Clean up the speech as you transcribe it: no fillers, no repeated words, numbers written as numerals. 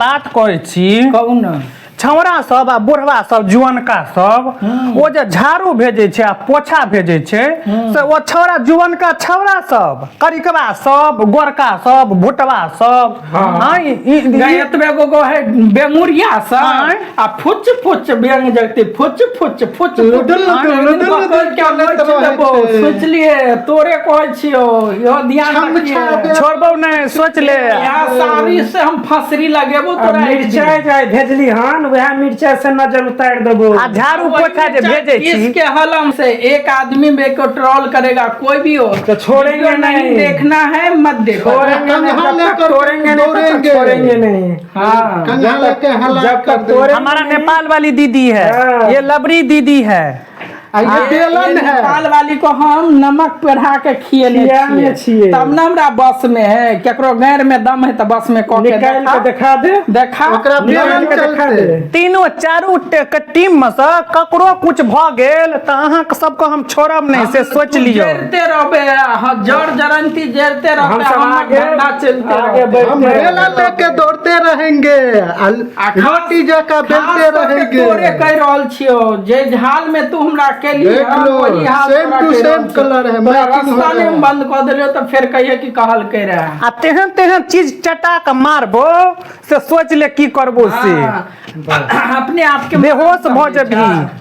बात कहै छी। कहू ने। छौड़ा सब आ बुढ़वा सब, जुअनका सब, ओ जे झाड़ू भेजै छै आ पोछा भेजै छै, से ओ छौड़ा, जुअनका छौड़ा सब, करिकबा सब, गोरका सब, भुटवा सब। हाँ, ई एतबे गो गो है बेंगुरिया सब। आँय। आ फुच फुच बेंग जगती, फुच फुच फुच। लुडुल लुडुल लुडुल लुडुल चलैत रहै छै। सोचलिए, तोरे कहै छियौ, इहो ध्यान छम रखिए। छा। छोड़बौ नहि, सोच ले। यहाँ साड़ी से हम फसरी लगेबो आ तोरा। मिरचाइ जे भेजली हन, वएह मिरचाइ से नजर उतारि देबो। आ झाड़ू पोछा जे भेजै छी। इसके हलम से एक आदमी में को ट्रोल करेगा, कोई भी हो। तो छोड़ेंगे वीडियो नहीं नहीं। देखना है, मत देखो। छोड़ेंगे नहीं, कंघा जब तक लेकर तोड़ेंगे नहीं तब तक दौड़ेंगे। छोड़ेंगे नहीं। हाँ। कंघा लेके हला जब कर तक देंगे। तोड़ेंगे हमारा नहीं। नेपाल वाली दीदी है। हाँ। ये लबरी दीदी है। आ ये बेलन ये है। नेपाल वाली को हम नमक पेढ़ा के खियेने खियाने छियै। छियै। तब न हमरा बस में है। केकरो गैर में दम है तऽ बस में कऽ के निकालि देखा। के देखा दे। देखा। ओकरा निकालि बेलन के देखा चलते। दे। तीनों चारू के टीम में से ककरो कुछ भऽ गेल तऽ अहाँके सबके हम छोड़ब नहि, से सोच तू लियौ। जरते रहबे, हाँ, जर जरंती जरते रहबे। हम सब हमर आगे धंधा चलते आगे रहते। बढ़ते हम रहेंगे। बेला लेके दौड़ते रहेंगे आ आ खास- रोटी जकाँ खास बेलते कऽ के रहेंगे। तोरे कहि रहल छियौ, जे हाल में तू हमरा केली देख हन, लो, वही हाल सेम तोरा टू कहि सेम रहल छियौ। कलर है, तोरा मैचिंग हो रास्ता रहा नहि है। बंद कऽ देलियौ तऽ फेर कहिए कि कहलकै रहे। आ तेहन तेहन चीज चटा के मारबो, से सोच ले की करबो से। हाँ, अपने आप के बेहोश भऽ जेबही।